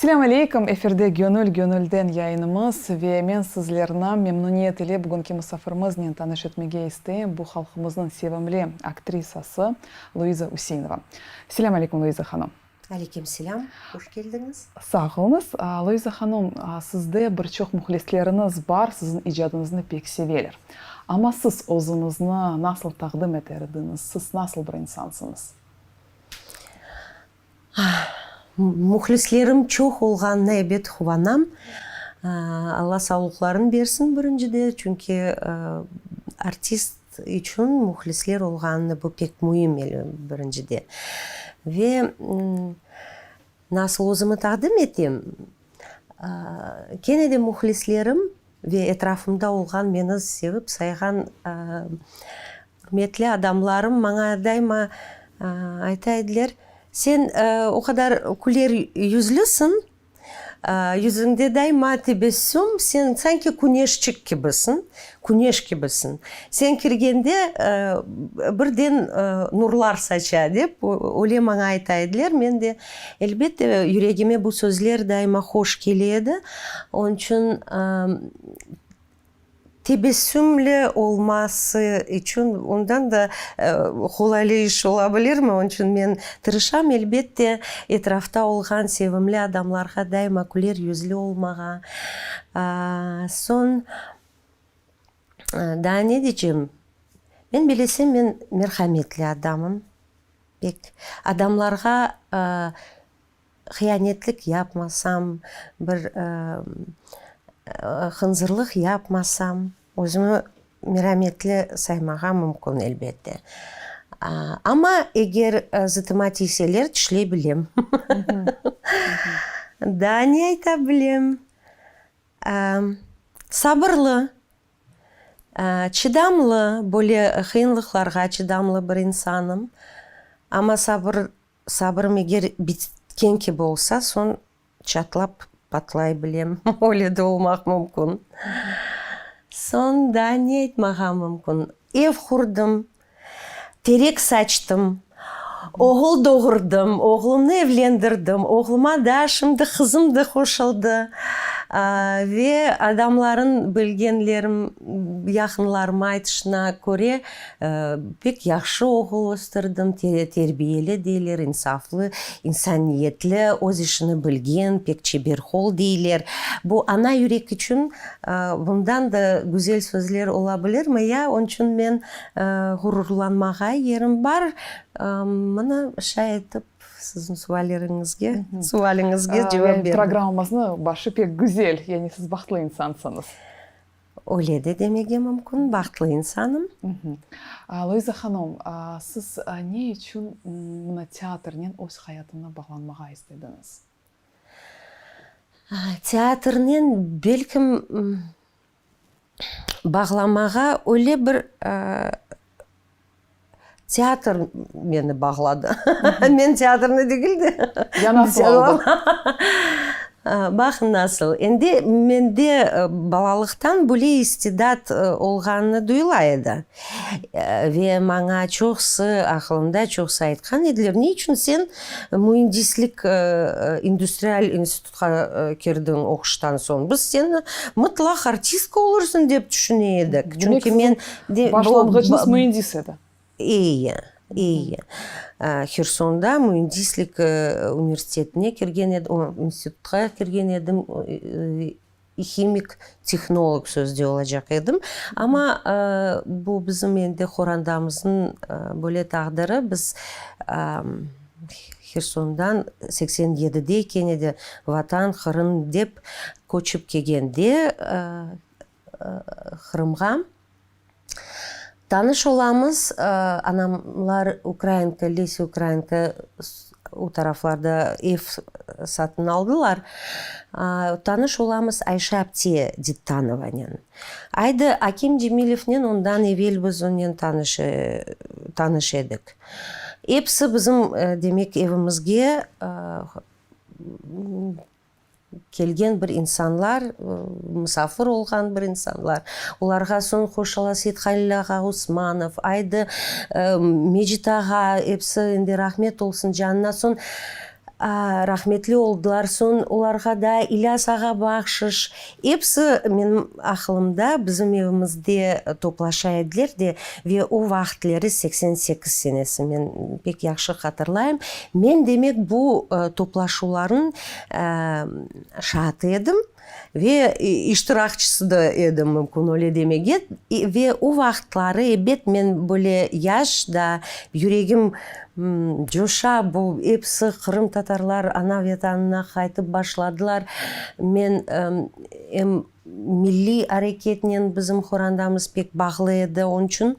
Selâm aleyküm, efirde Gönül gönülden yayınımız ve men sizlerni memnuniyet ile bugünki musafirimiznen tanış etmege isteyim, bu halqımıznıñ sevimli aktrisası Luiza Üseinova. Selâm aleyküm, Luiza hanım. Aleyküm selâm, hoş keldiñiz. Sağ oluñız. Luiza hanım, sizde bir çoq mühlisleriñiz bar, siziñ icadıñıznı pek seveler. Amma siz özüñizni nasıl taqdim eter ediñiz, siz nasıl bir insansıñız? Mühlislerim çoq olğanına ebet quvanam. Alla sağlıqlarını bersin birincide, çünki artist içün mühlisler olğanı bu pek müim birincide. Ve nasıl özümi taqdim etem? Kene de mühlislerim ve etrafımda olğan meni sevip sayğan ürmetli adamlarım maña daima ayta ediler, Sen o qadar küler yüzlüsiñ, yüzüñde daima tebessüm, sen sanki küneşçik kibisiñ, küneş kibisiñ. Sen kirgende birden nurlar saça, dep öyle maña ayta ediler. Men de, elbette, yüregime bu sözler daima hoş kele edi. Onıñ içün Tebessümli olması içün ondan da qolaylı iş ola bilirmi? Onıñ içün men tırışam, elbette, etrafta olğan sevimli adamlarğa daima küler yüzlü olmağa. Soñ, daa ne diycem? Men bilesem, men merhametli adamım, pek. Adamlarğa Hıyanetlik yapmasam, bir hınzırlıq yapmasam, özümi merametli saymağa mümkün, elbette. Amma eger zıtıma tiyseler, tişley bilem. Daa ne ayta bilem? Sabırlı, çıdamlı, böyle qıyınlıqlarğa çıdamlı bir insanım. Amma sabır Sabırım eger bitken kibi olsa, soñ çatlap patlay bilem, öyle de olmaq mümkün. Soñ daa ne aytmağa mümkün? Ev qurdım, terek saçtım, oğul doğurdım, oğlumnı evlendirdim, oğluma daa şimdi qızım da qoşuldı. Ve adamların, bilgenlerim, yaqınlarıma aytışına köre, Pek yahşı oğul östürdim, terbiyeli deyler, insaflı, insaniyetli, öz işini bilgen, pek çeberqol deyler. Bu ana yürek içün bundan da güzel sözler ola bilirmi ya? Onıñ içün men ğururlanmağa yerim bar. Mına, şay etip, siziñ sualleriñizge, sualiñizge cevap berdim. Programmamıznıñ başı pek güzel, yani siz bahtlı insansıñız. Öyle de demege mümkün, bahtlı insanım. Luiza hanım, siz ne içün mına teatrnen öz hayatını bağlanmağa istediñiz? Teatrnen, belkim, bağlamağa öyle bir Teatr meni bağladı. Men teatrnı degil de. Ya nasıl oldı? Baq nasıl. Endi mende balalıqtan böyle istidat olğanı duyula edi. Ve maña çoqusı, aqılımda çoqusı aytqan ediler, ne içün sen müendislik industrial institutqa kirdiñ oquştan soñ? Biz seni mıtlaq artistka olursıñ dep tüşüne edik. Çünki men Başlanğıçıñız müendis edi. Eyi, eyi. Hersonda müendislik universitetine kirgen edim, institutqa kirgen edim, himik, tehnolog sözde olacaq edim. Amma bu bizim endi qorandamıznıñ böyle taqdiri, biz Hersondan 87-de kene de Vatan, Qırım dep köçip kelgende Qırımğa tanış olamız. Anamlar ukrainka, Lesya Ukrainka o taraflarda ev satın aldılar. Tanış olamız Ayşe apte Dittanovanen. Aydı, Akim Cemilevnen ondan evel biz onen tanış tanış edik. Episi bizim, demek, evimizge Kelgen bir insanlar, musafir olğan bir insanlar. Olarğa soñ qoşula Seythalil ağa Osmanov, aydı Mecit ağa, episi endi rahmet olsun canına. Soñ. Rahmetli oldılar, soñ olarğa da İlyas ağa Bahşış, episi menim aqılımda, bizim evimizde toplaşa ediler de, ve o vaqıtleri, 88 senesi, men pek yahşı hatırlayım, men, demek, bu toplaşuvlarnıñ şaatı edim. Ve iştirakçısı da edim, mümkün öyle demege. Ve o vaqıtları, ebet, men böyle yaş da, yüregim coşa, bu episi qırımtatarlar ana Vetanına qaytıp başladılar. Men em milliy areketnen bizim qorandamız pek bağlı edi, onıñ içün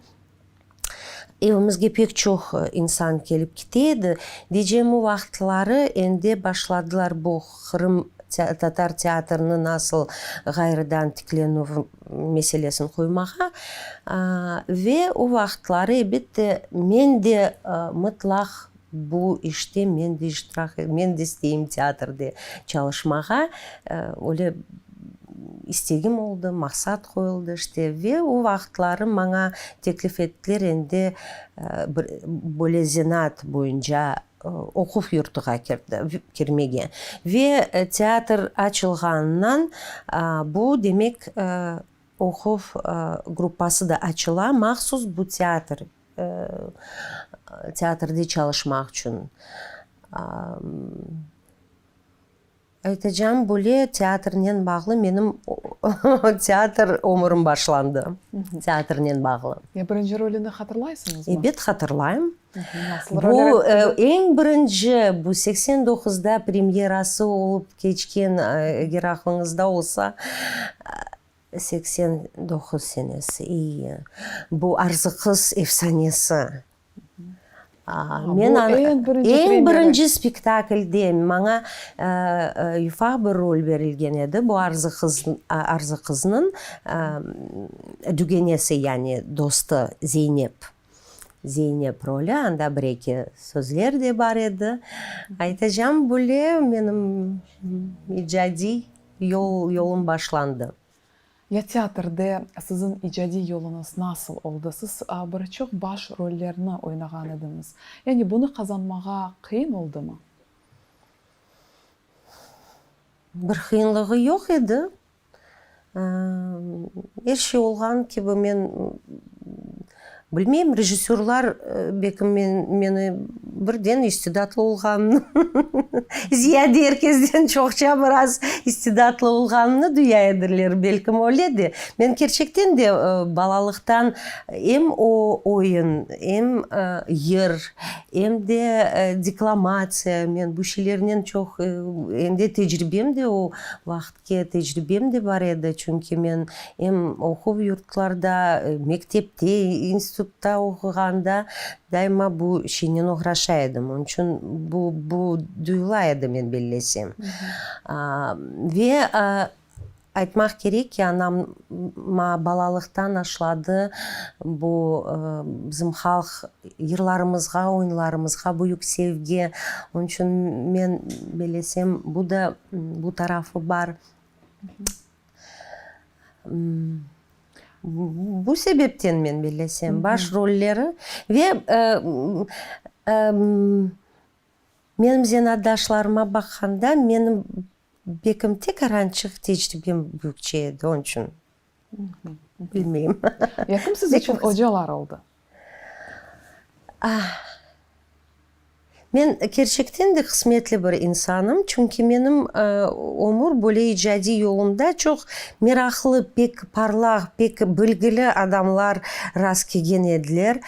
Evimizge pek çoq insan kelip kete edi. Deycem, o vaqıtları endi başladılar bu Qırım tatar teatrini nasıl ğayrıdan tiklenüv meselesini qoymağa. Ve o vaqıtları, elbette, men de mıtlaq bu işte men de iştirak, men de isteyim teatrde çalışmağa. Öyle istegim oldı, maqsat qoyuldı işte. Ve o vaqıtları maña teklif ettiler endi bir böyle zenaat boyunca oquv yurtuğa kirmege. Ve teatr açılğanından bu, demek, oquv gruppası da açıla, mahsus bu teatr teatrde çalışmaq içün. Aytacağım, böyle teatrnen bağlı menim teatr ömürim başlandı, teatrnen bağlı. Ya birinci rolüni hatırlaysıñızmı? Ebet, hatırlayım. Nasıl roller Bu eñ birinci, bu 89-da premyerası olıp keçken, eger aqlıñızda olsa, 89 senesi, iyi, bu Arzı qız efsanesi. Men eñ birinci eñ birinci spektaklde maña ufaq bir rol berilgen edi, bu Arzı qız, Arzı qıznıñ dügenesi, yani dostu Zeynep, Zeynep rolü, anda bir-eki sözler de bar edi. Aytacağım, böyle menim icadiy yol, yolum başlandı. Ya teatrde siziñ icadiy yoluñız nasıl oldı? Siz bir çoq baş rollerni oynağan ediñiz. Yani bunı qazanmağa qıyın oldımı? Bir qıyınlığı yoq edi. Er şey olğan kibi men Bilmeyim, rejissörlar belki meni birden istidatlı olğanını, ziyade er kezden çoqça biraz istidatlı olğanını duya ediler, belkim öyle de. Men kerçekten de balalıqtan em o oyun, em yır, em de deklamatsiya, men bu şeylernen çoq, em de tecribem de o vaqıt Ki tecribem de bar edi, çünki men em oquv yurtlarda, mektepte, institutta oquğanda daima bu şeynen oğraşa edim. Onıñ içün bu, bu duyula edi, men bellesem. Ve aytmaq kerek ki, anam maña balalıqtan aşladı bu bizim halq yırlarımızğa, oyunlarımızğa büyük sevgi. Onıñ içün men bellesem, bu da Bu tarafı bar. Bu sebepten men bellesem, baş rolleri ve menim zenaatdaşlarıma baqqanda, menim bekim tek arançıq tecribem büyükçe edi, onıñ içün bilmeyim. Ya kim siz içün ocalar oldı? Men kerçekten de qısmetli bir insanım, çünki menim ömür böyle icadiy yolumda çoq meraqlı, pek parlaq, pek bilgili adamlar rast kelgen ediler.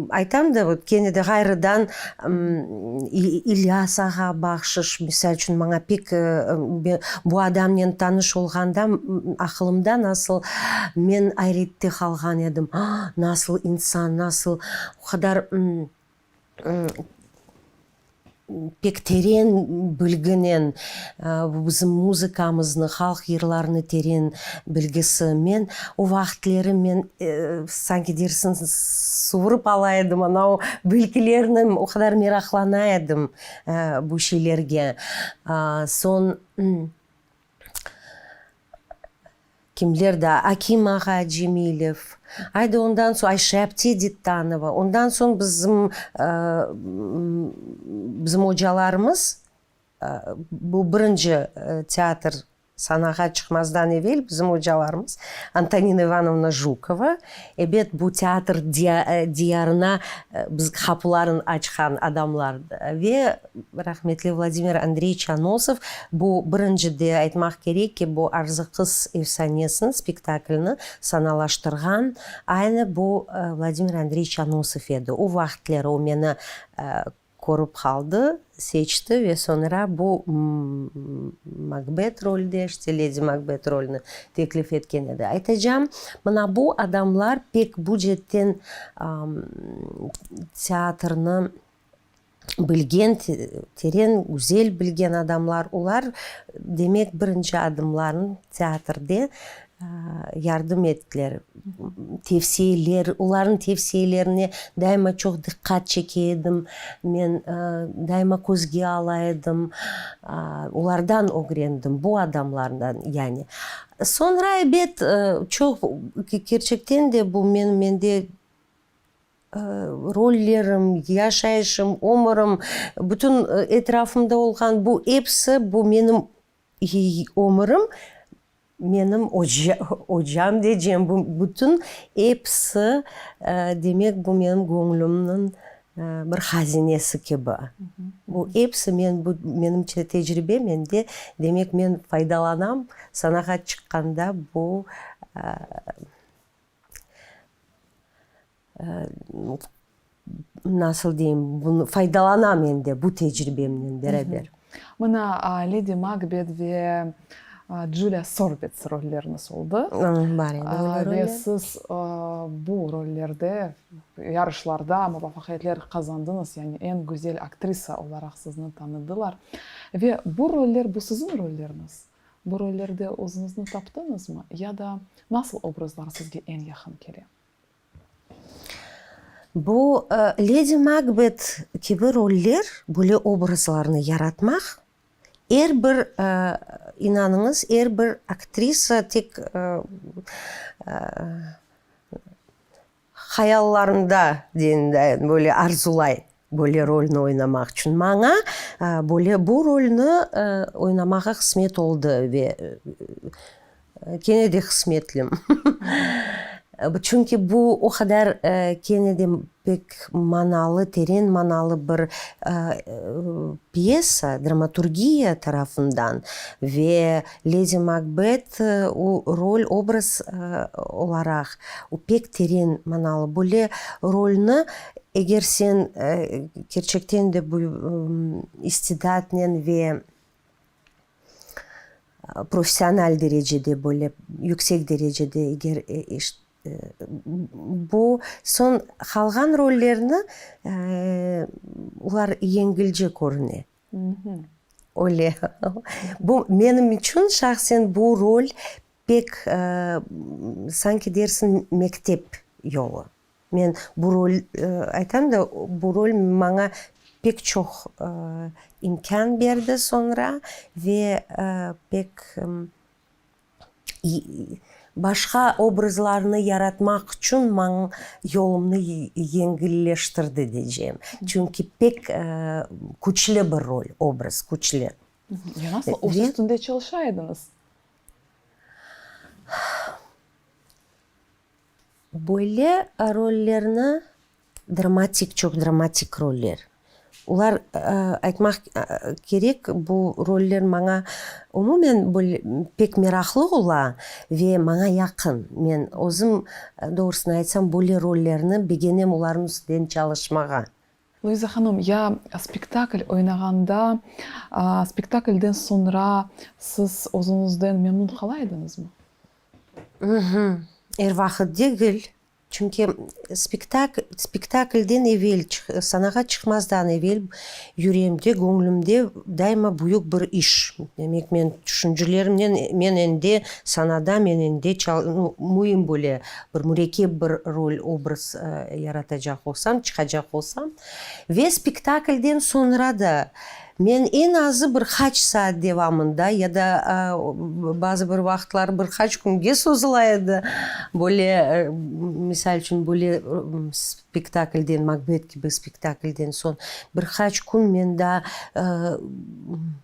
Aytam da, vot, kene de ğayrıdan İlyas ağa Bahşış, misal içün, maña pek bu adamnen tanış olğanda aqılımda nasıl men ayrette qalğan edim, nasıl insan, nasıl o qadar pek teren bilginen bu bizim muzıkamıznı, halq yırlarını teren bilgisi. Men o vaqıtleri men sanki dersiñ suvurıp ala edim ana o bilgilerni, o qadar meraqlana edim bu şeylerge. Soñ. Kimler daa? Akim ağa Cemilev. Aydı ondan soñ Ayşe apte Dittanova. Ondan soñ bizim, bizim ocalarımız, bu birinci teatr sanağa çıqmazdan evel bizim ocalarımız Antonina İvanovna Jukova, ebet, bu teatr diyarına biz qapuların açqan adamlar ve Rahmetli Vladimir Andreyeviç Anosov bu birincide aytmaq kerek ki, bu Arzı qız efsanesini, spektaklni sanalaştırğan aynı bu Vladimir Andreyeviç Anosov edi. O vaqıtleri o meni körip qaldı, seçti ve soñra bu Makbet rolde, işte Ledi Makbet rolüni teklif etken edi. Aytacam, mına bu adamlar pek bu cetten teatrnı bilgen, teren, güzel bilgen adamlar. Olar, demek, birinci adımlarını teatrde yardım ettiler. Tevsiyeler, olarnıñ tevsiyelerine daima çoq diqqat çeke edim. Men daima közge ala edim. Olardan ögrendim, bu adamlardan yani. Soñra, ebet, çoq, kerçekten de bu menim mende Rollerim, yaşayışım, ömürim, bütün etrafımda olğan bu episi, bu menim ömürim, menim ocam deycem, bu bütün episi, demek, bu menim göñlümniñ bir hazinesi kibi. Bu episi men, bu menim tecribe mende, demek, men faydalanam, sanağa çıqqanda bu Nasıl deyim, bunı faydalanam endi bu tecribemnen beraber. Mına Ledi Makbet ve Julia Sorbets rolleriñiz oldı. Bar edi öyle roller. Ve siz bu rollerde yarışlarda muvafaqiyetler qazandıñız, yani eñ güzel aktrisa olaraq sizni tanıdılar. Ve bu roller, bu siziñ rolleriñiz. Bu rollerde özüñizni taptıñızmı ya da nasıl obrazlar sizge eñ yaqın kele? Bu Ledi Makbet kibi roller, böyle obrazlarnı yaratmaq er bir, inanıñız, er bir aktrisa tek Hayallarında, deyin, böyle arzulay böyle rolni oynamaq içün. Maña böyle bu rolni oynamağa qısmet oldı ve kene de qısmetlim. Çünki bu o qadar kene de pek manalı, teren manalı bir pyesa, dramaturgiya tarafından ve Ledi Makbet o rol, obraz olaraq o pek teren manalı. Böyle rolni eger sen kerçekten de bu istidatnen ve professional derecede böyle yüksek derecede eger bu soñ qalğan rollerni olar yengilce körüne. Öyle. Bu menim içün şahsen bu rol pek sanki dersiñ mektep yolu. Men bu rol, aytam da, bu rol maña pek çoq imkân berdi soñra ve pek başqa obrazlarnı yaratmaq içün mañ yolumnı yengilleştirdi deycem. Çünki pek küçlü bir rol, obraz küçlü. Ya nasıl öz üstünde çalışa ediñiz? Böyle rollerni, dramatik, çoq dramatik roller. Olar, aytmaq kerek, bu roller maña umumen böyle pek meraqlı ola ve maña yaqın. Men özüm, doğrusını aytsam, böyle rollerni begenem, olarnıñ üstünden çalışmağa. Luiza hanım, ya spektakl oynağanda, spektaklden soñra siz özüñizden memnun qala ediñizmi? Er vaqıt degil. Çünki spektaklden evel, sanağa çıqmazdan evel yüreğimde, göñlümde daima büyük bir iş. Demek, men tüşüncelerimnen, men endi sanada, men endi müim böyle bir mürekkep bir rol, obraz yaratacaq olsam, çıqacaq olsam. Ve spektaklden soñra da. Men eñ azı bir qaç saat devamında ya da bazı bir vaqıtları bir qaç künge sozula edi, böyle, misal içün, böyle spektaklden, Makbet kibi spektaklden soñ bir qaç kün men daa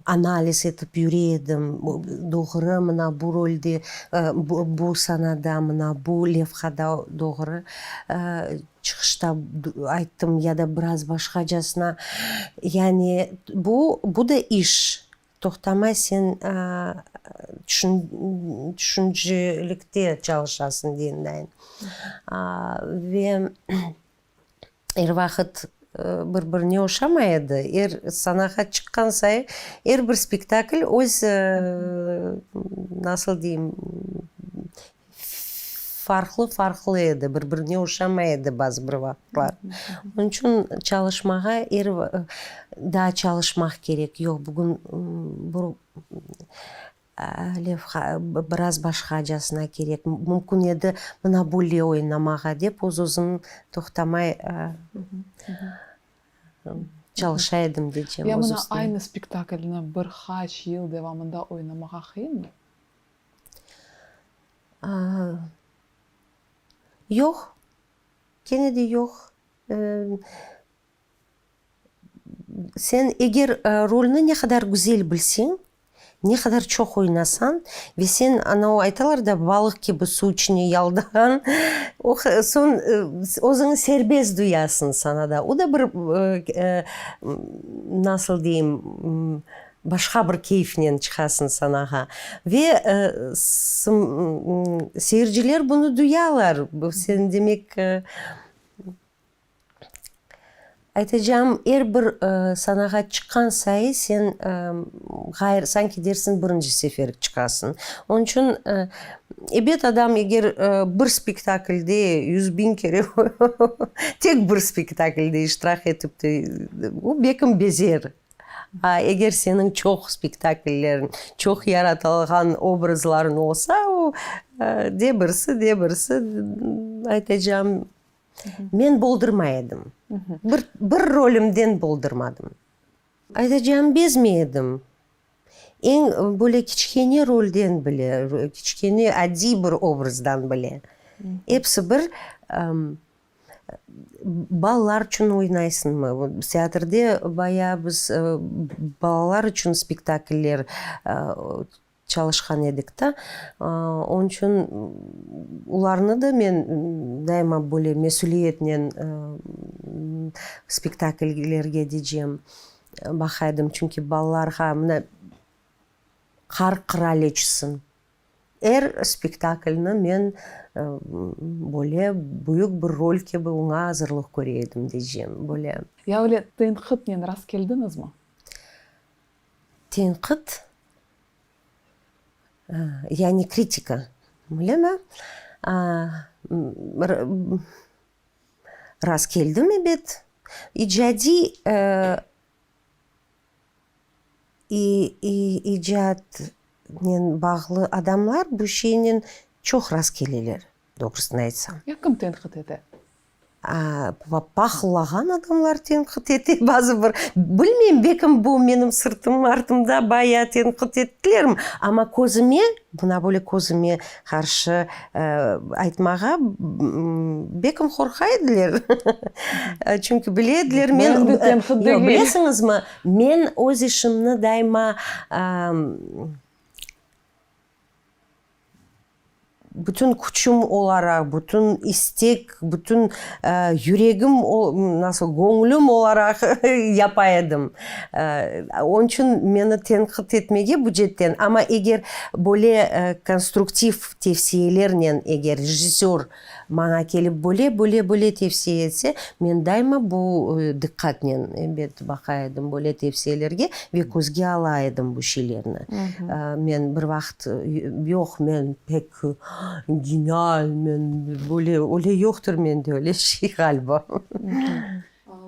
analiz etip yüre edim, doğru mına bu rolde, bu sanada, mına bu levhada doğru çıqışta ayttım ya da biraz başqacasına. Yani bu, bu da iş. Toqtamay sen tüşüncilikte çalışasıñ deyindayın. Ve er vaqıt bir-birine oşamay edi. Er sanağa çıqqan sayı er bir spektakl öz, nasıl deyim, Farqlı-farqlı edi, bir-birine oşamay edi bazı bir vaqıtlar. Onıñ içün çalışmağa er daa çalışmaq kerek. Yoq, bugün bu levha biraz başqacasına kerek, mümkün edi mına böyle oynamağa dep öz-özüm toqtamay çalışa edim diycem Ya öz mına üstüme. aynı spektaklni bir qaç yıl devamında oynamağa qıyınmı? Yoq, kene de yoq. Sen eger rolni ne qadar güzel bilseñ, ne qadar çoq oynasañ ve sen, ana o aytalar da, balıq kibi suv içine yaldağan, o soñ özüñni serbest duyasıñ sanada. O da bir, nasıl deyim, Başqa bir keyfnen çıqasıñ sanağa. Ve seyirciler bunı duyalar. Sen demek, aytacağım, er bir sanağa çıqqan sayı sen ğayrı, sanki dersiñ birinci sefer çıqasıñ. Onıñ içün, ebet, adam eger bir spektaklde 100000 kere tek bir spektaklde iştirak etip de, o belkim bezer. A eger seniñ çoq spektaklleriñ, çoq yaratılğan obrazlarıñ olsa, o, de birisi, de birisi, aytacağım, men boldurmay edim. Bir, bir rolümden boldurmadım. Aytacağım, bezmey edim. Eñ böyle kiçkene rolden bile, kiçkene adiy bir obrazdan bile. Episi bir Balalar içün oynaysıñmı? Teatrde bayağı biz balalar içün spektakller çalışqan edik da. Onıñ içün olarnı da men daima böyle mesüliyetnen spektakllerge diycem baqa edim. Çünki balalarğa mına Qar qıraliçesin Er spektaklni men böyle büyük bir rol kibi oña azırlıq köre edim diycem, böyle. Ya öyle tenqitnen rast keldiñizmi? Tenqit, yani kritika, öylemi? Rast keldim, ebet. İcadiy İcadnen bağlı adamlar bu şeynen çoq rastkeleler, doğrusını aytsam. Ya kim tenqit ete? Pahıllağan adamlar tenqit ete bazı bir. Bilmeyim, belkim bu menim sırtım artımda bayağı tenqit ettilermi, amma közüme, mına böyle közüme qarşı aytmağa belkim qorqa ediler. Çünki bile ediler, men, yoq, bilesiñizmi, men öz işimni daima bütün küçüm olaraq, bütün istek, bütün yüregim, nasıl, göñlüm olaraq yapa edim. Onıñ içün meni tenqit etmege bu cetten, amma eger böyle konstruktiv tevsiyelernen eger rejissör maña kelip böyle, böyle, böyle tevsiye etse, men daima bu diqqatnen, ebet, baqa edim böyle tevsiyelerge ve közge ala edim bu şeylerni. Men bir vaqıt, yoq, men pek genial, men böyle, öyle yoqtır mende öyle şey ğaliba.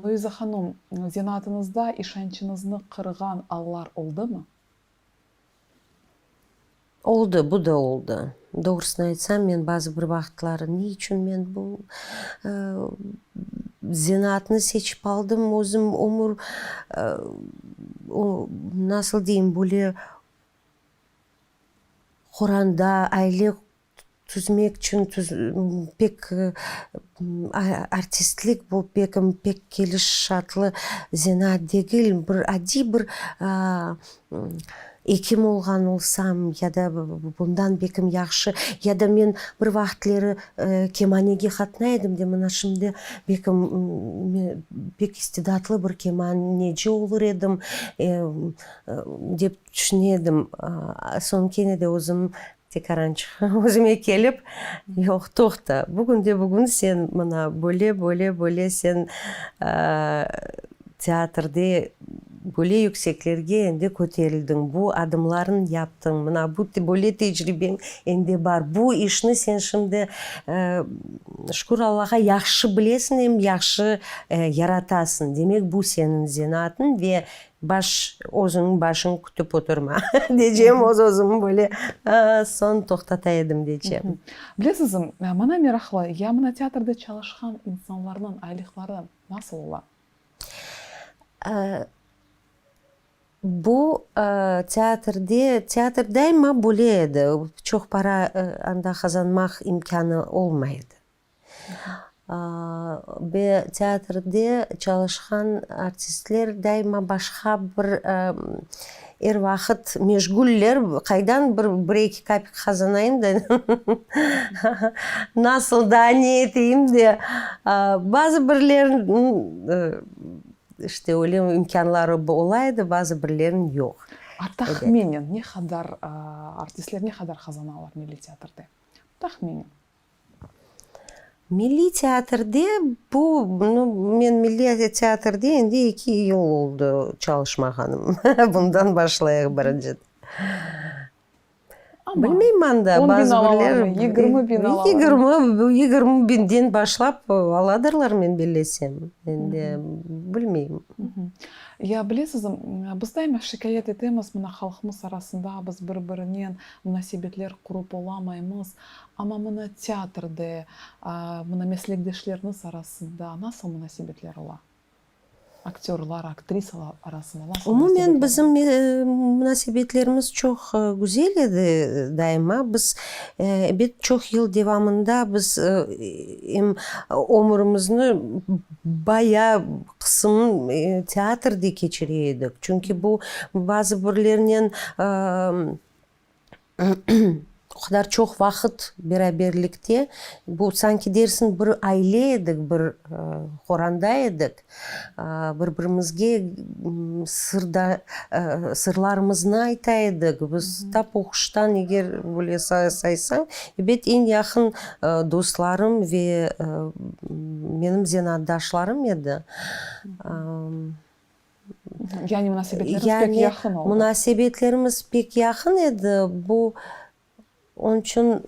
Luiza hanım, zenaatıñızda işançıñıznı qırğan allar oldımı? Oldı, bu da oldı. Doğrusını aytsam, men bazı bir vaqıtları ne içün men bu. zenaatnı seçip aldım, özüm ömür, nasıl deyim, böyle qoranda, aile tüzmek içün pek artistlik bu pek pek kelişatlı zenaat degil, bir adiy bir ekim olğan olsam ya da bundan bekim yahşı, ya da men bir vaqıtleri kemanege qatnay edim de, mına şimdi bekim pek istidatlı bir kemaneci olur edim dep tüşüne edim. Soñ kene de özüm Tekarançıq özüme kelip, Yoq, toqta, bugün de bugün sen mına böyle, böyle, böyle sen teatrde böyle yükseklerge endi köterildiñ, bu adımlarnı yaptıñ, mına bu böyle tecribeñ endi bar, bu işni sen şimdi, şükür Allağa, yahşı bilesiñ em yahşı yaratasıñ, demek bu seniñ zenaatıñ ve Baş, özüñniñ başıñ kütip oturma, diyeceğim, öz-özümi böyle soñ toqtata edim, diyeceğim. Bilesizmi, maña meraqlı, ya mına teatrde çalışqan insanlarnıñ aylıqları nasıl ola? Bu teatrde, teatr daima böyle edi, çoq para anda qazanmaq imkânı olmay edi. Ve teatrde çalışqan artistler daima başqa bir, er vaqıt meşguller, qaydan bir bir-eki kapik qazanayım da, nasıl da ne eteyim de, bazı birleriniñ işte öyle imkânları ola edi, bazı birleriniñ yoq. A tahminen ne qadar artistler ne qadar qazanalar milliy teatrde? Tahminen. Milliy teatrde bu, nu, men milliy teatrde endi eki yıl oldı çalışmağanım. Bundan başlayıq birinci. Bilmeyim anda, On bazı biñ alalarmı, birler 20 biñ alalarmı? 20, 20 biñden başlap aladırlar, men bellesem. Endi bilmeyim. Ya bilesiz, biz daima şikâyet etemiz, mına halqımız arasında biz bir-birinen munasebetler qurıp olamaymız. Amma mına teatrde, mına meslekdeşlerniz arasında nasıl munasebetler ola? Aktörlar, aktrisalar arasında nasıl Umumen munasebetler bizim ola? munasebetlerimiz çoq güzel edi daima. Biz, ebet, çoq yıl devamında biz em ömürimizni bayağı qısımın teatrde keçire edik. Çünki bu bazı birlernen O qadar çoq vaqıt beraberlikte, bu sanki dersiñ bir aile edik, bir qoranda edik, bir-birimizge sırda, sırlarımıznı ayta edik. Biz tap oquştan eger böyle saysañ, ebet, eñ yaqın dostlarım ve menim zenaatdaşlarım edi. Yani munasebetlerimiz pek yaqın oldı. Munasebetlerimiz pek yaqın edi. Bu, onıñ içün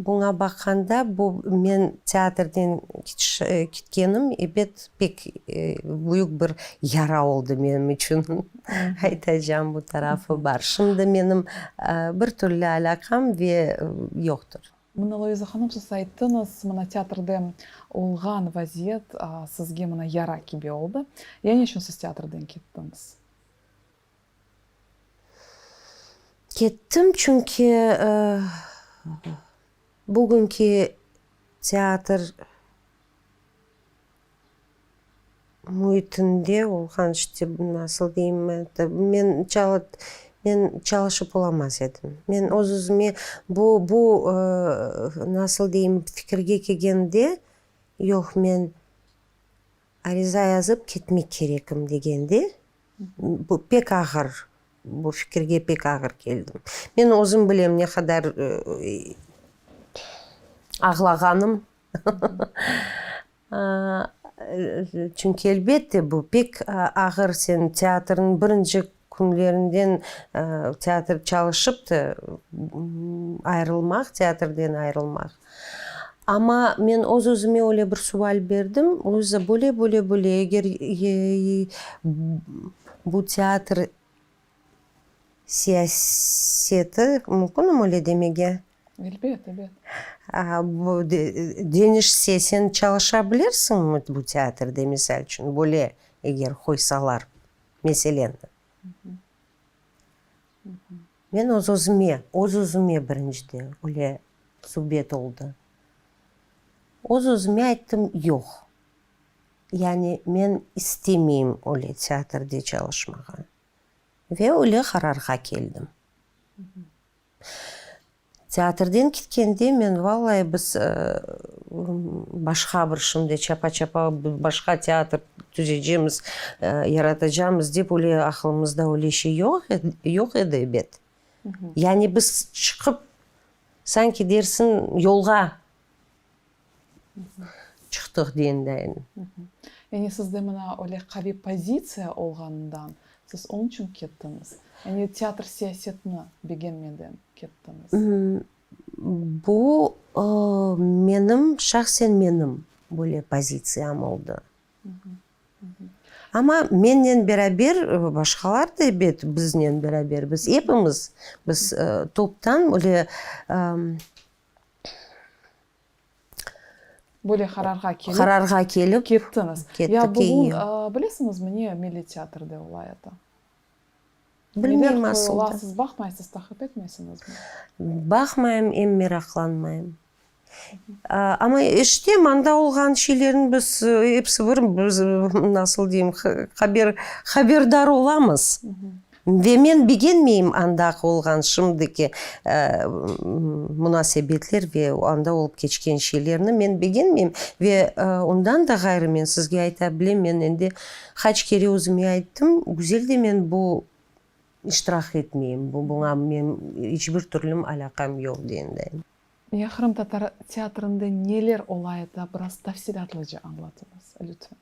buña baqqanda, bu men teatrden ketkenim, ebet, pek büyük bir yara oldı menim içün, aytacağım bu tarafı bar. Şimdi menim bir türlü alâqam ve yoqtır. Mına, Luiza hanım, siz ayttıñız, mına teatrde olğan vaziyet sizge mına yara kibi oldı. Ya ne içün siz teatrden kettiñiz? Kettim, çünki bugünki teatr Müitinde olğan, işte, nasıl deyim, men men çalışıp olamaz edim. Men öz-özüme bu, bu, nasıl deyim, fikirge kelgende, yoq, men ariza yazıp ketmek kerekim degende, bu pek ağır, bu fikirge pek ağır keldim. Men özüm bilem ne qadar ağlağanım. Çünki, elbette, bu pek ağır, sen teatrniñ birinci künlerinden teatr çalışıp da ayırılmaq, teatrden ayırılmaq. Amma men öz-özüme öyle bir sual berdim, Luiza, böyle, böyle, böyle, eger bu teatr siyaseti, mümkünmi öyle demege? Elbet, elbet. Deñişse, sen çalışa bilirsiñmi bu teatrde, misal içün, böyle eger qoysalar meseleni? Men öz-özüme, öz-özüme birincide öyle subet oldı. Öz-özüme ayttım, yoq. Yani men istemeyim öyle teatrde çalışmağa. Ve öyle qararğa keldim. Teatrden ketkende men, vallahi, biz başqa bir şimdi çapa-çapa başqa teatr tüzecemiz, yaratacamız dep öyle aqılımızda öyle şey yoq yoq edi, ebet. Yani biz çıqıp, sanki dersiñ, yolğa çıqtıq degendayin. Yani sizde mına öyle qaviy pozitsiya olğanından siz onıñ içün kettiñiz? Yani teatr siyasetini begenmeden kettiñiz? Bu menim, şahsen menim böyle pozitsiyam oldı. Amma mennen beraber başqalar da ebet biznen beraber, biz epimiz, biz toptan öyle Böyle qararğa kelip. Qararğa kelip. Kettiñiz. Kettik, Ya bugün, bilesiñizmi, ne Milliy teatrde ola edi? Bilmeyim asıl da. Neler qoyula, siz baqmaysız, taqip etmeysiñizmi? Baqmayım, em meraqlanmayım. Amma eşitem, anda olğan şeylerni biz episi bir, biz, nasıl deyim, haber, haberdar olamız. Ve men begenmeyim andaki olğan şimdiki munasebetler ve anda olıp keçken şeylerni men begenmeyim. Ve ondan da ğayrı men sizge ayta bilem, men endi qaç kere özüme ayttım, güzel de men bu iştirak etmeyim, bu buña men iç bir türlüm alâqam yoq degendayım. Ya qırımtatar teatrında neler ola edi, biraz tafsilâtlıca añlatıñız, lütfen.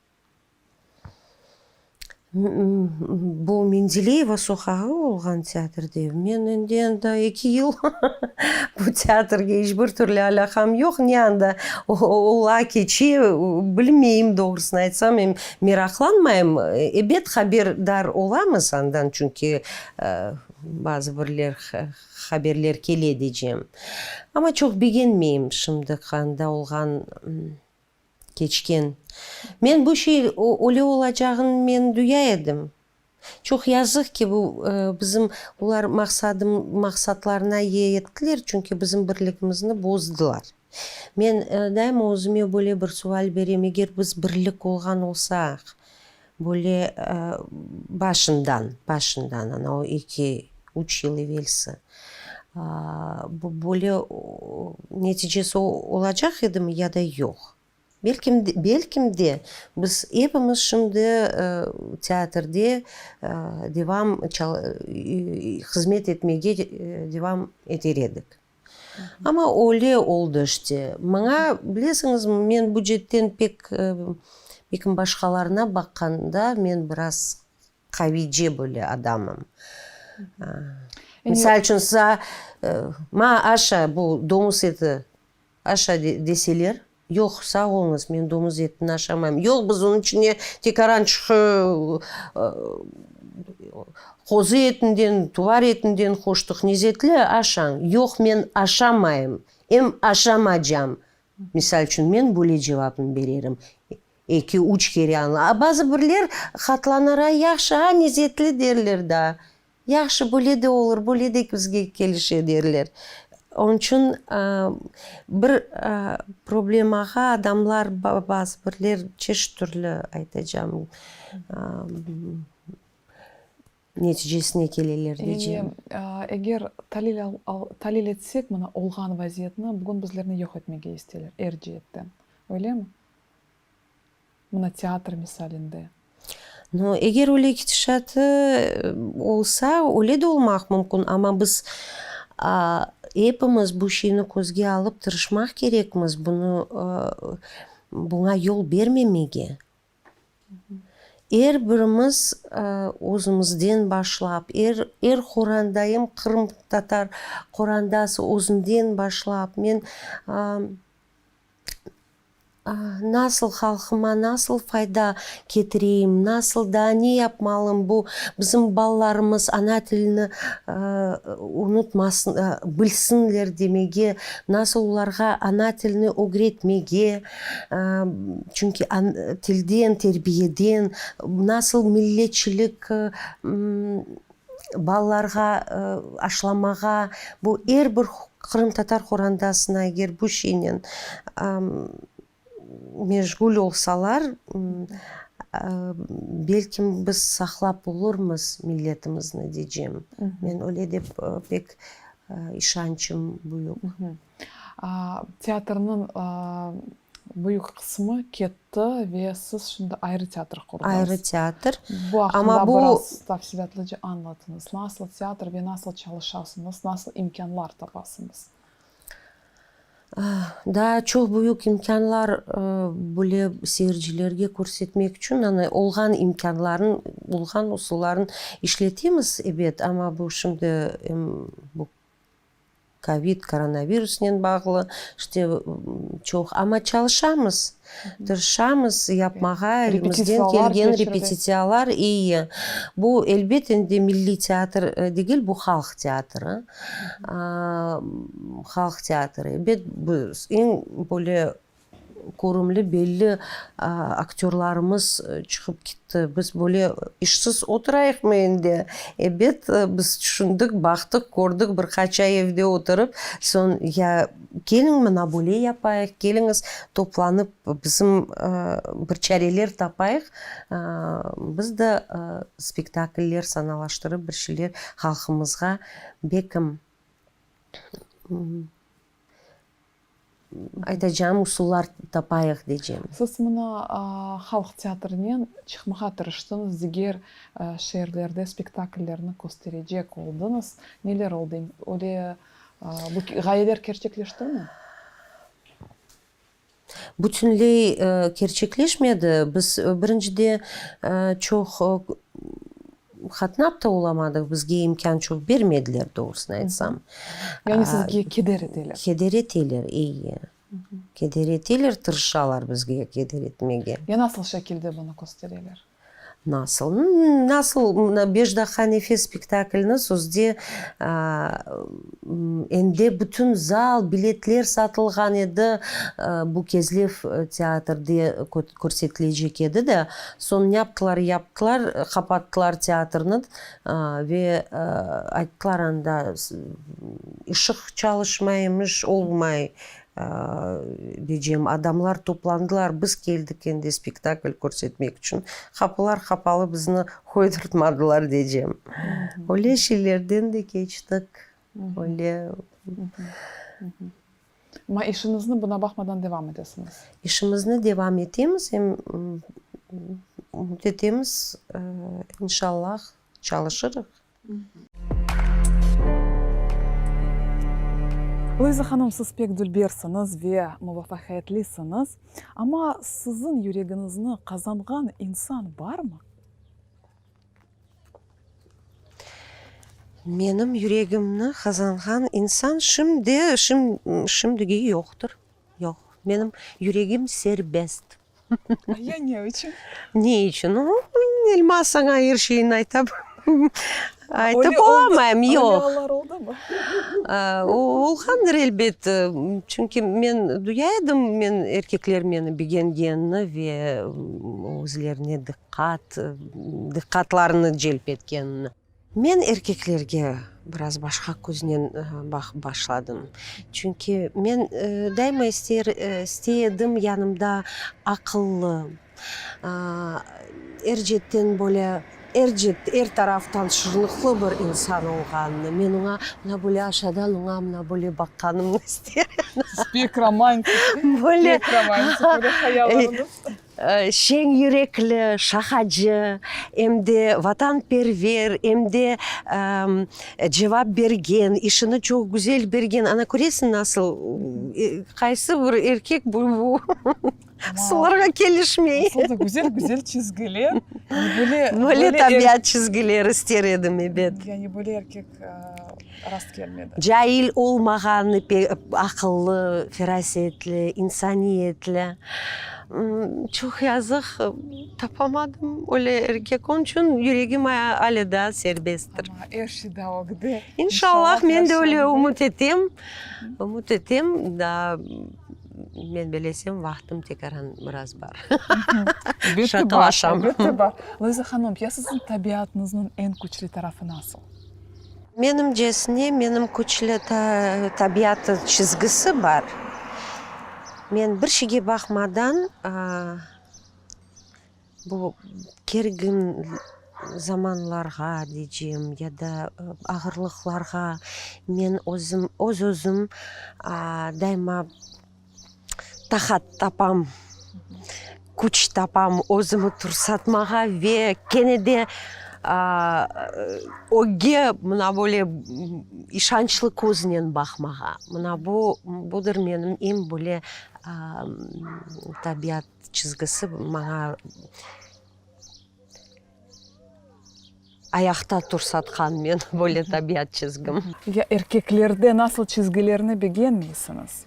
Bu Mendeleyeva soqağı olğan teatrde. Men endi anda eki yıl bu teatrge iç bir türlü alâqam yoq. Ne anda ola, keçe, bilmeyim, doğrusını aytsam, em meraqlanmayım. Ebet, haberdar olamız andan, çünki bazı birler haberler kele diycem. Amma çoq begenmeyim şimdi anda olğan Keçken. Men bu şey öyle olacağını men duya edim. Çoq yazıq ki, bu bizim olar maqsadım maqsatlarına yettiler, çünki bizim birligimizni bozdılar. Men daima özüme böyle bir sual berem, eger biz birlik olğan olsaq, böyle başından, başından, ana o eki, üç yıl evelsi, böyle neticesi olacaq edimi ya da yoq? Belkim, belkim de, biz epimiz şimdi teatrde devam hızmet etmege devam eter edik. Amma öyle oldı işte. Maña, bilesiñizmi, men bu cetten pek, belkim başqalarına baqqanda, men biraz Qavice böyle adamım. Misal içün, size ma aşa bu domuz eti aşa deseler, yoq, sağ oluñız, men domuz etini aşamayım. Yoq, biz onıñ içine tek arançıq qozu etinden, tuvar etinden qoştıq, nezetli, aşañ. Yoq, men aşamayım, em aşamacam. Misal içün, men böyle cevapnı bererim. Eki, üç kere añla. A bazı birler hatlanara, yahşı, a nezetli derler daa. Yahşı, böyle de olur, böyle de bizge kelişe derler. Onıñ içün bir problemağa adamlar, bazı birler çeşit türlü aytacam, neticesine keleler diycem. Yani, eger talil talil etsek mına olğan vaziyetni, bugün bizlerni yoq etmege isteyler er ceetten. Öylemi? Mına teatr misalinde. No, eger öyle ketişatı olsa, öyle de olmaq mümkün, amma biz epimiz bu şeyni közge alıp tırışmaq kerekmiz, bunı, buña yol bermemege. Er birimiz özümizden başlap, er, er qoranda, em qırımtatar qorandası özünden başlap, men. Nasıl halqıma nasıl fayda ketireyim, nasıl daa ne yapmalım, bu bizim balalarımız ana tilini unutmasın, bilsinler demege, nasıl olarğa ana tilini ögretmege, çünki tilden, terbiyeden, nasıl milletçilik balalarğa aşlamağa, bu er bir qırımtatar qorandasına eger bu şeynen meşğul olsalar, belkim biz saqlap olurmız milletimizni diycem. Men öyle dep pek işançım büyük. Teatrnıñ büyük qısmı ketti ve siz şimdi ayrı teatr qurdıñız. Ayrı teatr. Bu aqqında biraz tafsilâtlıca añlatıñız. Nasıl teatr ve nasıl çalışasıñız, nasıl imkânlar tapasıñız? Daa çoq büyük imkânlar böyle seyircilerge körsetmek içün, yani olğan imkânlarnı, olğan usullarnı işletemiz, ebet, amma bu şimdi em bu Kovid, koronavirusnen bağlı, işte, çoq, amma çalışamız, tırışamız yapmağa, elimizden kelgen repetitsiyalar, iyi. Bu, elbet, endi milliy teatr degil, bu halq teatri, halq teatri. Ebet, biz eñ böyle Körümli, belli aktörlarımız çıqıp ketti. Biz böyle işsiz oturayıqmı endi? Ebet, biz tüşündik, baqtıq, kördik, bir qaç ay evde oturıp, soñ ya keliñ mına böyle yapayıq, keliñiz toplanıp bizim bir çareler tapayıq, biz de spektakller sanalaştırıp bir şeyler halqımızğa bekim Aytacağım, usullar tapayıq deycem. Siz mına halq teatrinen çıqmağa tırıştıñız, diger şeerlerde spektakllerni kösterecek oldıñız. Neler oldı? Öyle bu ğayeler kerçekleştimi? Bütünley kerçekleşmedi. Biz birincide çoq Qatnap da olamadıq, bizge imkân çoq bermediler, doğrusını aytsam. Yani sizge keder eteler? Keder eteler, eyi. Keder eteler, tırışalar bizge keder etmege. Ya nasıl şekilde bunı köstereler? Nasıl? Nasıl, mına Beş daqqa nefes spektaklini sözde Endi bütün zal, biletler satılğan edi, bu Kezlev teatrde körsetilecek edi de. Soñ ne yaptılar, yaptılar, qapattılar teatrni ve ayttılar anda ışıq çalışmay emiş, olmay diycem. Adamlar toplandılar, biz keldik endi spektakl körsetmek içün, qapılar qapalı, bizni qoydurtmadılar diycem. Öyle şeylerden de keçtik. Öyle. Amma işiñizni buna baqmadan devam etesiñiz. İşimizni devam etemiz, em ümüt etemiz, inşallah çalışırıq. Luiza hanım, siz pek dülbersiñiz ve muvafaqiyetlisiñiz, amma siziñ yüregiñizni qazanğan insan barmı? Menim yüregimni qazanğan insan şimdi, şimdige yoqtır. Yoq. Menim yüregim serbest. Ya ne içün? Ne içün? Elmaz saña er şeyni ayta aytıp olamayım, yoq. Öyle allar oldumı? Olğandır elbet. Çünki men duya edim, men erkekler meni begengenini ve özlerine diqqat, diqqatlarını celp etkenini. Men erkeklerge biraz başqa köznen baqıp başladım. Çünki men daima ister istey edim yanımda aqıllı, er cetten böyle, er cet, er taraftan şırnıqlı bir insan olğanını. Men oña mına böyle aşadan oña mına böyle baqqanımnı ister edim. Siz pek romantik, pek romantik, böyle hayallarıñız. Şeñ yürekli, şaqacı, em de vatanperver, em de cevap bergen, işini çoq güzel bergen. Ana, köresiñ, nasıl, qaysı bir erkek bu sularğa kelişmey. Asıl da güzel, güzel çizgiler. Böyle tabiat çizgileri ister edim, ebet. Yani böyle erkek. Rast kelmedi. Cail olmağan, aqıllı, ferasetli, insaniyetli. Çoq yazıq, tapamadım öyle erkek. Onıñ içün yüregim ale daa serbesttir. Amma er şey daa ögde. İnşallah, men de öyle ümüt etem. Ümüt etem, daa men bilesem, vaqtım tekaran biraz bar. Şaqalaşam. Elbette bar. Luiza hanım, ya siziñ tabiatıñıznıñ eñ küçlü tarafı nasıl? Menimcesine, menim küçlü tabiat çizgisi bar. Men bir şeyge baqmadan, bu kergin zamanlarğa deycem ya da ağırlıqlarğa men özüm, öz-özüm daima taqat tapam, küç tapam özümi tursatmağa ve kene de ögge mına böyle işançlı köznen baqmağa. Mına bu, budır menim eñ böyle tabiat çizgisi maña ayaqta tursatqan men böyle tabiat çizgim. Ya erkeklerde nasıl çizgilerni begenmeysiñiz?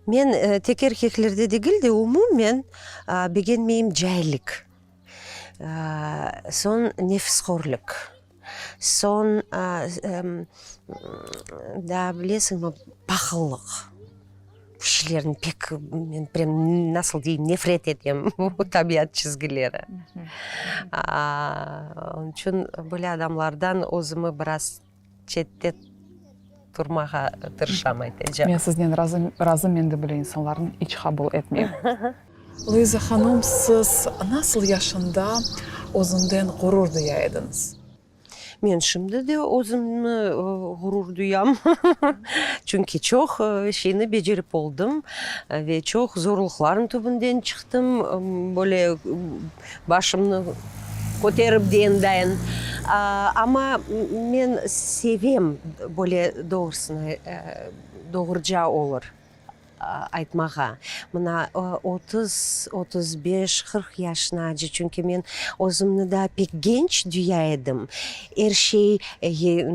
Men tek erkeklerde degil de, umumen begenmeyim caillik, soñ nefishorlik, soñ daa bilesiñmi, pahıllıq. Bu şeylerni pek men prem nasıl deyim, nefret etem bu tabiat çizgileri. Onıñ içün böyle adamlardan özümi biraz çette turmağa tırışam, aytacağım. Men siznen razım, men de böyle insanlarnı iç qabul etmeyim. Luiza hanım, siz nasıl yaşında özünden ğurur duya ediñiz? Men şimdi de özümni ğurur duyam, çünki çoq şeyni becerip oldım ve çoq zorluqlarnıñ tübünden çıqtım, böyle başımnı köterip dendayın. Amma men sevem böyle doğrusını, doğruca olur. Aytmağa, mına, 30, 35, 40 yaşınace, çünki men özümni daa pek genç duya edim, er şey,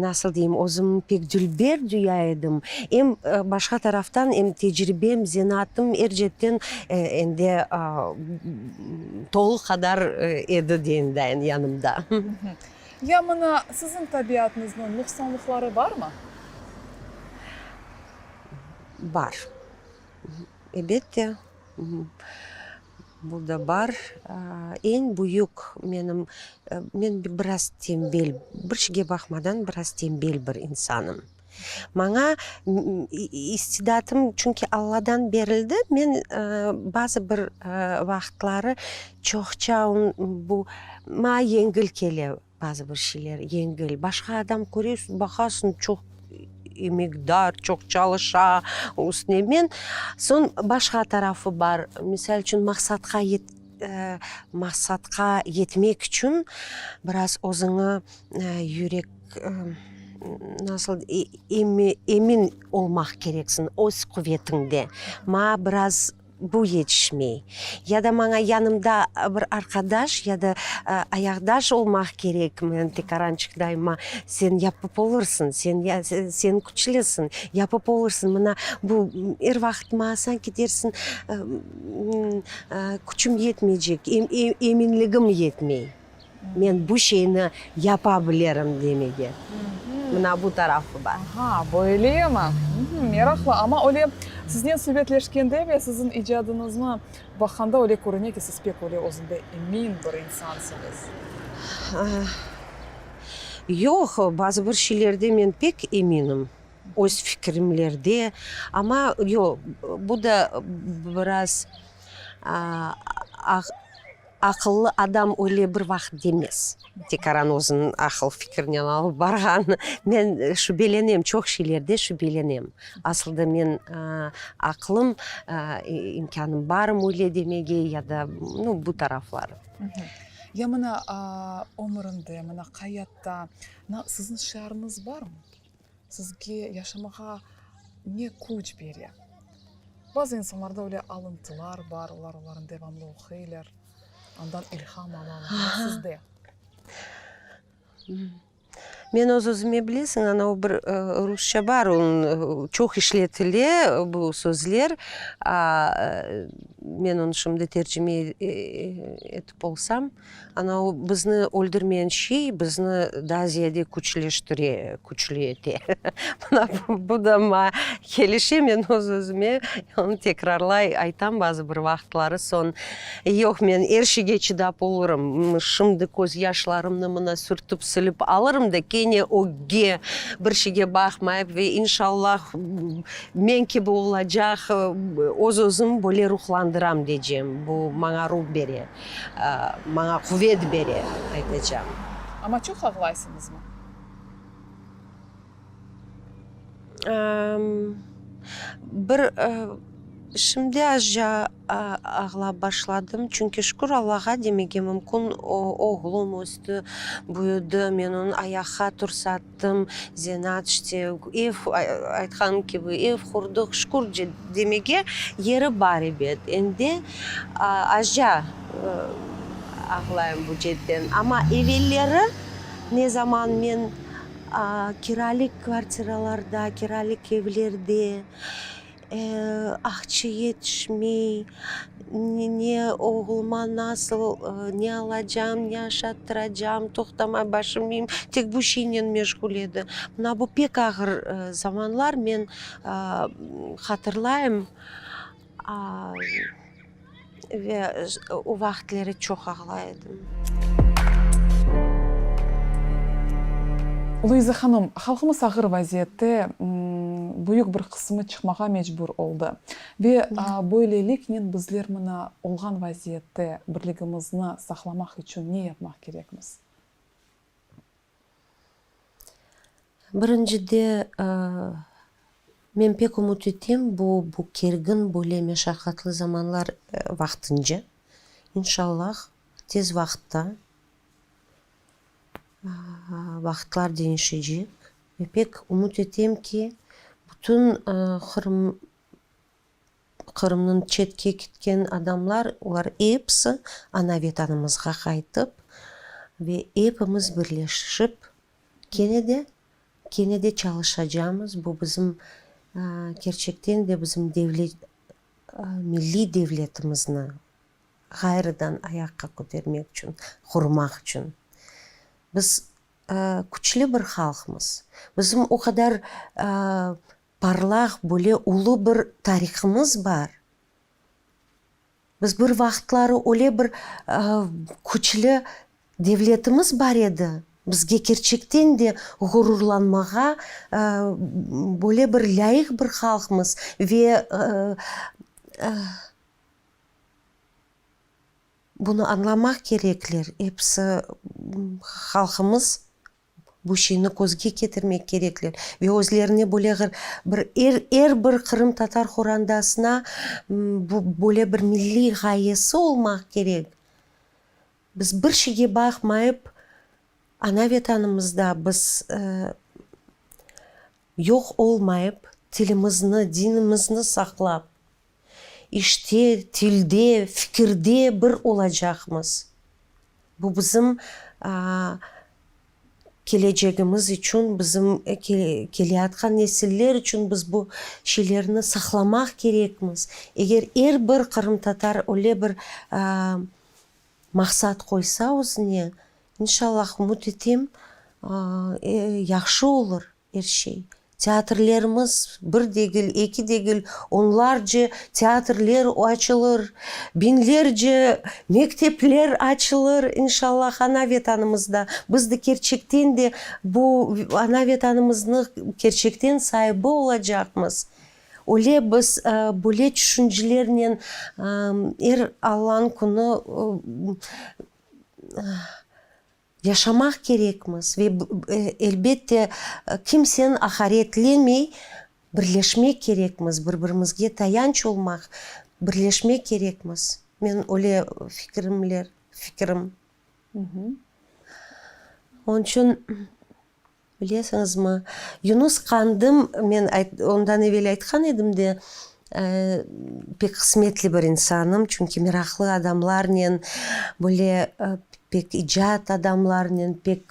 nasıl deyim, özümni pek dülber duya edim, em başqa taraftan, em tecribem, zenaatım er cetten endi tolu qadar edi deyim yanımda. Ya mına siziñ tabiatıñıznıñ nuqsanlıqları barmı? Bar. Elbette, bu da bar. Eñ büyük menim, men biraz tenbel, bir şeyge baqmadan biraz tenbel bir insanım. Maña istidatım çünki Alladan berildi, men bazı bir vaqıtları çoqça bu maña yengil kele. Bazı bir şeyler yengil. Başqa adam köresiñ, baqasıñ, çoq emekdar, çoq çalışa, üstüne men. Soñ başqa tarafı bar. Misal içün, maqsatqa maqsatqa yetmek içün biraz özüñi yürek, nasıl emin olmaq kereksiñ öz quvetiñde. Maña biraz Bu yetişmey. Ya da maña yanımda bir arqadaş ya da ayaqdaş olmaq kerek, men tekarançıq daima, sen yapıp olursıñ, sen sen küçlüsiñ, yapıp olursıñ. Mına bu er vaqıt maña sanki dersiñ, küçüm yetmeycek, eminligim yetmey. Men bu şeyni yapa bilirim demege. Mına bu tarafı bar. Aha, böylemi? Meraqlı. Amma öyle siznen subetleşkende ve siziñ icadıñıznı baqqanda öyle körüne ki, siz pek öyle özünde emin bir insansıñız. Yoq, bazı bir şeylerde men pek eminim, öz fikrimlerde. Amma yoq, bu da biraz Aqıllı adam öyle bir vaqıt demez. Tekaran özüniñ aqıl-fikirinen alıp barğan. Men şübelenem, çoq şeylerde şübelenem. Asılda men aqlım, imkânım barmı öyle demege ya da, nu, bu tarafları. Ya mına ömürinde, mına hayatta siziñ şiarıñız barmı? Sizge yaşamağa ne küç bere? Bazı insanlarda öyle alıntılar bar, olar olarnı devamlı oquylar, andan ilham alalar. Ya sizde? Men öz-özüme bilesiñ, ana o bir rusça bar, onıñ çoq işletile bu sözler, men onı şimdi tercime etip olsam, ana o bizni öldürmeyen şey bizni daa ziyade küçleştire, küçlü ete. Mına bu da maña kelişe, men öz-özüme onı tekrarlay aytam bazı bir vaqıtları, soñ Yoq, men er şeyge çıdap olurım. Şimdi közyaşlarımnı mına sürtip, silip alırım da, kene ögge, bir şeyge baqmayıp ve inşallah men kibi olacaq, öz-özüm böyle ruhlandıram deycem. Bu maña ruh bere, maña quvet bere, aytacam. Amma çoq ağlaysıñızmı? Bir, şimdi azca ağlap başladım, çünki şükür Allağa demege mümkün, oğlum östi, büyüdi, men onı ayaqqa tursattım, zenaat işte, ev, aytqanım kibi, ev qurdıq, şükür demege yeri bar ebet. Endi azca ağlayım bu cetten, amma evelleri ne zaman men Kiralik kvartiralarda, kiralik evlerde aqça yetişmey, ne oğluma nasıl, ne alacam, ne aşattıracam, toqtamay başım miyim tek bu şeynen meşğul edi. Mına bu pek ağır zamanlar, men hatırlayım Ve o vaqıtları çoq ağlay edim. Luiza hanım, halqımız ağır vaziyette, büyük bir qısmı çıqmağa mecbur oldı. Ve böyleliknen bizler mına olğan vaziyette birligimizni saqlamaq içün ne yapmaq kerekmiz? Birincide, men pek ümüt etem, bu bu kergin, böyle meşaqatlı zamanlar vaqtınca, inşallah, tez vaqıtta vaqıtlar deñişecek ve pek ümüt etem ki, bütün Qırım Qırımnıñ çetke ketken adamlar, olar episi ana Vetanımızğa qaytıp ve epimiz birleşip kene de, kene de çalışacamız. Bu bizim, kerçekten de bizim devlet, milliy devletimizni ğayrıdan ayaqqa kötermek içün, qurmaq içün. Biz küçlü bir halqmız. Bizim o qadar Parlaq, böyle ulu bir tarihımız bar. Biz bir vaqıtları öyle bir küçlü devletimiz bar edi, bizge kerçekten de ğururlanmağa böyle bir lâyıq bir halqmız ve bunı añlamaq kerekler, episi halqımız Bu şeyni közge ketirmek kerekler ve özlerine böyle bir er er bir qırımtatar qorandasına bu böyle bir milliy ğayesi olmaq kerek. Biz bir şeyge baqmayıp, ana Vetanımızda biz yoq olmayıp, tilimizni, dinimizni saqlap, işte, tilde, fikirde bir olacaqmız. Bu bizim kelecegimiz içün, bizim keleyatqan nesiller içün biz bu şeylerni saqlamaq kerekmiz. Eger er bir qırımtatar öyle bir maqsat qoysa özüne, inşallah, ümüt etem, yahşı olur. Er şey. Teatrlerimiz bir degil, eki degil, onlarca teatrler açılır, biñlerce mektepler açılır, inşallah, ana Vetanımızda. Biz de kerçekten de bu ana Vetanımıznı kerçekten saibi olacaqmız. Öyle biz böyle tüşüncelernen er Allanıñ künü Yaşamaq kerekmiz ve, elbette, kimseni aqaretlemey birleşmek kerekmiz, bir-birimizge tayanç olmaq, birleşmek kerekmiz. Men öyle fikirimler, fikirim. Onıñ içün, bilesiñizmi, Yunus Qandım, men ondan evel aytqan edim de, pek qısmetli bir insanım, çünki meraqlı adamlarnen, böyle pek icat adamlarnen, pek.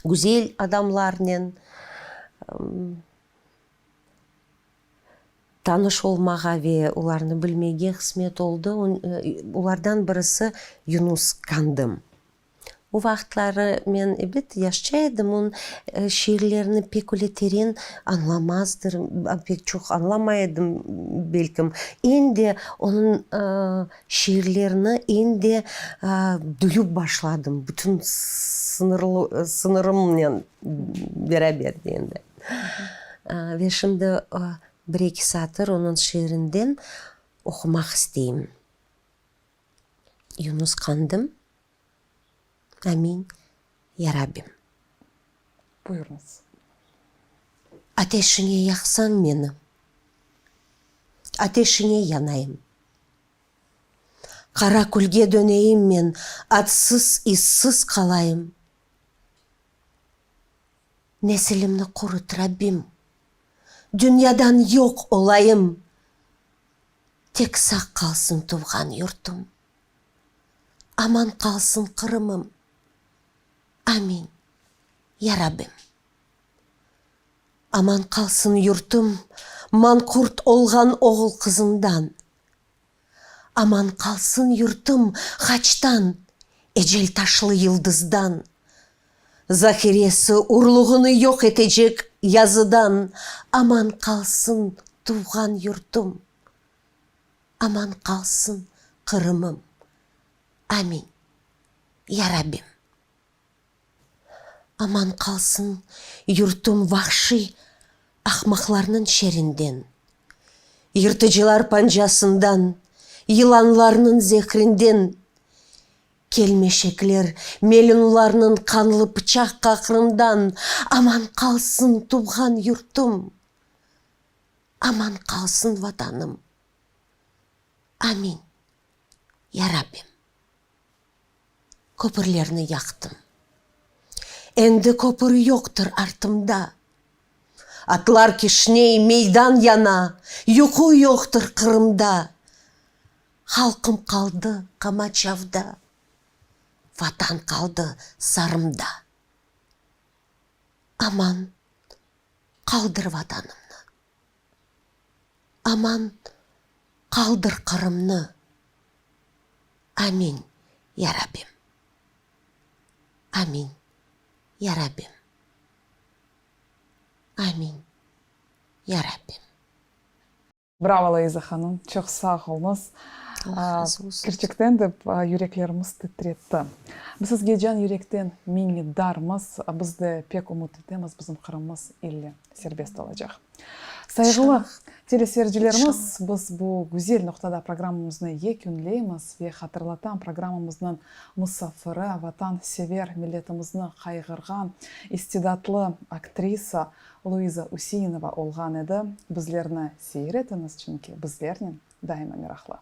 Güzel adamlarnen tanış olmağa ve olarnı bilmege qısmet oldı. Olardan birisi Yunus Kandım. O vaqıtları men, ebet, yaşça edim, onıñ şiirlerini pek öyle teren añlamazdır, pek çoq añlamay edim, belkim. Endi onıñ şiirlerini endi duyup başladım, bütün sıñırımnen beraber endi. Ve şimdi bir-eki satır onıñ şiirinden oqumaq isteyim. Yunus Qandım, Amin, ya Rabbim. Buyurıñız. Ateşiñe yaqsañ meni, Ateşiñe yanayım. Qara külge döneyim men, Adsız, izsiz qalayım. Nesilimni qurut, Rabbim, Dünyadan yoq olayım. Tek sağ qalsın tuvğan yurtum. Aman qalsın Qırımım. Amin, ya Rabbim. Aman qalsın yurtum manqurt olğan oğul-qızından. Aman qalsın yurtum haçtan, ecel taşlı yıldızdan. Zahiresi urluğını yoq etecek yazıdan aman qalsın tuvğan yurtum, aman qalsın Qırımım. Amin, ya Rabbim. Aman qalsın yurtum vahşiy ahmaqlarnıñ şerinden, yırtıcılar pancasından, yılanlarnıñ zehrinden, Kelmeşekler, melunlarnıñ qanlı pıçaq qaqrından aman qalsın tuvğan yurtum, aman qalsın Vatanım. Amin, ya Rabbim. Köpürlerni yaqtım. Endi köpür yoqtır artımda. Atlar kişney, meydan yana, yuqu yoqtır Qırımda. Halqım qaldı qamaçavda, Vatan qaldı sarımda. Aman, qaldır Vatanımnı, Aman, qaldır Qırımnı, Amin, ya Rabbim, Amin, ya Rabbim, Amin, ya Rabbim. Bravo, Laiza hanım, çoq sağ oluñız. Allah razı olsun. Kerçekten de yüreklerimiz titretti. Biz sizge can yürekten minnetdarmız. Biz de pek ümüt etemiz, bizim Qırımımız ille serbest olacaq. Sayğılı teleseyircilerimiz, biz bu güzel noqtada programmamıznı yekünleymiz ve hatırlatam, programmamıznıñ musafiri, vatansever, milletimizni qayğırğan istidatlı aktrisa Luiza Üseinova olğan edi. Bizlerni seyir etiñiz, çünki bizlernen daima meraqlı.